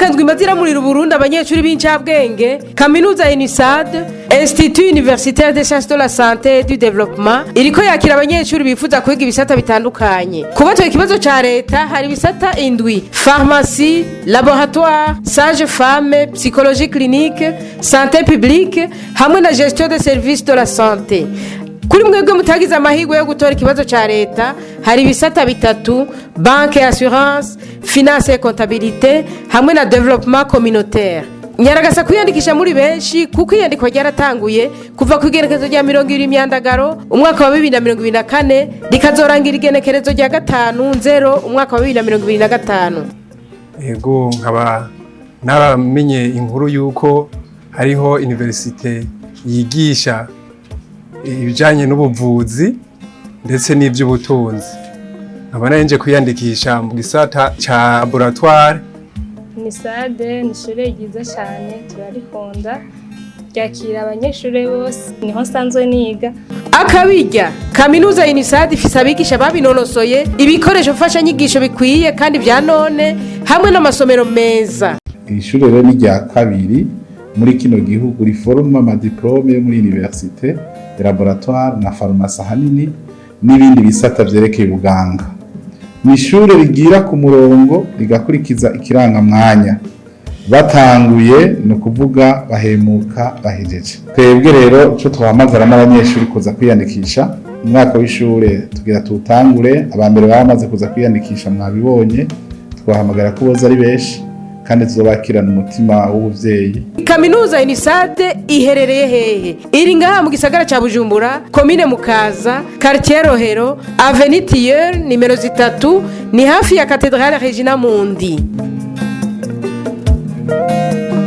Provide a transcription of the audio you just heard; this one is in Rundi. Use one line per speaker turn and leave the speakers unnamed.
Imyaka 7 imaze iramurira Uburundi abanyeshuri b'incabwenge, kaminuza UNISAD, Institut Universitaire des Sciences de la Santé et du Développement, iriko yakira abanyeshuri bifuza kwiga ibisata bitandukanye. Kubatoye ikibazo ca leta, hari ibisata indwi: pharmacie, laboratoire, sage femme, psychologie clinique, santé publique hamwe na gestion de services de la santé. Kuri mwebwe mutagize amahirwe yo gutora ikibazo cya leta, hari ibisata bitatu: banque, assurance, finance et comptabilité hamwe na développement communautaire. Nyaragasa kwiyandikisha muri benshi, kuko iyandikwa ryaratanguye kuva ku igenekerezo rya 20 Myandagaro umwaka wa 2024, rikazorangira igenekerezo rya 5 Nzero umwaka wa 2025.
Ego, nkaba naramenye inkuru y'uko hariho université yigisha ibijyanye n'ubuvuzi ndetse n'iby'ubutunzi, nkaba nari kwiyandikisha mu gisata cya laboratoire.
UNISAD ni ishure ryiza cyane, turarikunda, ryakira abanyeshuri bose, niho nsanzwe niga.
Akabirya kaminuza UNISAD ifise abigisha babinonosoye, ibikoresho mfashanyigisho bikwiye kandi vya none hamwe n'amasomero meza.
Iri shuri rero ni rya kabiri muri kino gihugu riforoma ama diplômes yo muri université de laboratoire na pharmacie, ahanini n'ibindi bisata vyerekeye ubuganga. Ni ishure rigira ku murongo, rigakurikiza ikirangamwanya. Batanguye ni ukuvuga bahemuka bahejeje. Twebwe rero ico tuhamagaramo abanyeshuri kuza kwiyandikisha, umwaka w'ishure tugira tuwutangure. Aba mbere bamaze kuza kwiyandikisha mwabibonye, twahamagara ko boza ari benshi kandi tuzobakirana umutima w'ubuvyeyi.
Kaminuza UNISAD iherereye hehe? Iri ngaha mu gisagara ca Bujumbura, komine Mukaza, quartier Rohero, avenue Tilleul nimero 3, ni hafi ya Cathédrale Regina Mundi.